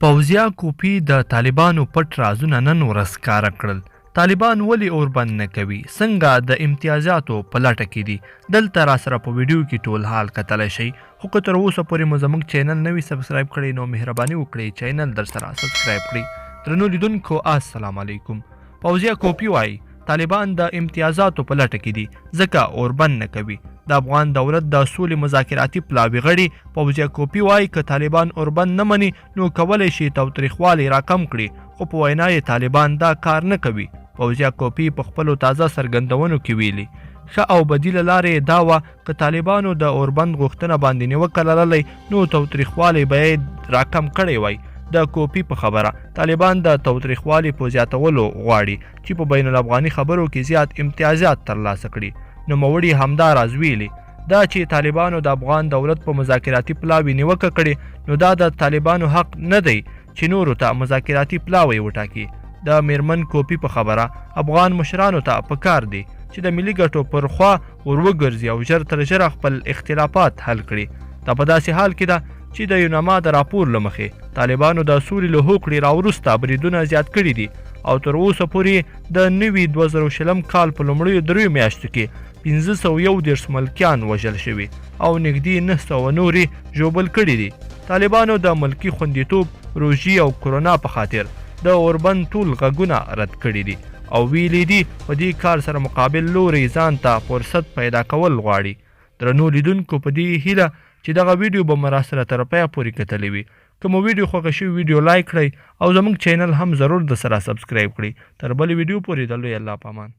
فوزیه کوپي د طالبانو پټ رازونه نن ورځ ښکاره کړل. طالبان ولې اوربند نه کوي؟ څنګه د امتیازاتو په لټه کې دي؟ دلته راسره په ویډیو کې ټول حال کتلی شئ. خو که تر اوسه پورې مو زموږ چینل نه وي سبسکرایب کړی نو مهرباني وکړئ چینل درسره سبسکرایب کړئ. درنو لیدونکو السلام علیکم. فوزیه کوپي وايي طالبان د امتیازاتو په لټه کې دي ځکه اوربند نه کوي. د افغان دولت د سولې مذاکراتي پلاوي غړي فوزیه کوپي وايي که طالبان اوربند نه مني نو کولی شي تاوتریخوالی راکم کړي خو په وینا یې طالبان دا کار نه کوي. فوزیه کوپي په خپلو تازه څرګندونو کې ویلي ښه او بدیله لاره یې دا وه که طالبانو د اوربند غوښتنه باندې نیوکه لرلی نو تاوتریخوالی به یې راکم کړی وای. د کوپي په خبره طالبان د تاوتریخوالي په زیاتولو غواړي چې په بین الافغاني خبرو کې زیات امتیازات ترلاسه کړي. نوموړي همدا راز ویلي دا چې طالبانو د افغان دولت په مذاکراتي پلاوي نیوکه کړې نو دا د طالبانو حق نه دی چې نورو ته مذاکراتي پلاوی وټاکي. د میرمن کوپي په خبره افغان مشرانو ته پکار دی چې د ملي ګټو پر خوا ور وګرځي او ژر تر ژره خپل اختلافات حل کړي. دا په داسې حال کې ده چې د یوناما د راپور له مخې طالبانو د سولې له هوکړې راوروسته بریدونه زیات کړي دي او تر اوسه پورې د نوي 2020 کال په لومړیو دریو میاشتو کې 531 ملکیان وژل شوي او نږدې 900 نور یې ژوبل کړي دي. طالبانو د ملکي خوندیتوب، روژې او کرونا په خاطر د اوربند ټول غږونه رد کړي دي او ویلي دي په دې کار سره مقابل لوری ځان ته فرصت پیدا کول غواړي. درنو لیدونکو په دې هیله چې دغه ویډیو به مو راسره تر پایه پورې کتلې وي. که مو ویډیو خوښه شوي ویډیو لایک کړئ او زموږ چینل هم ضرور درسره سبسکرایب کړئ. تر بلې ویډیو پورې د لوی الله په امان.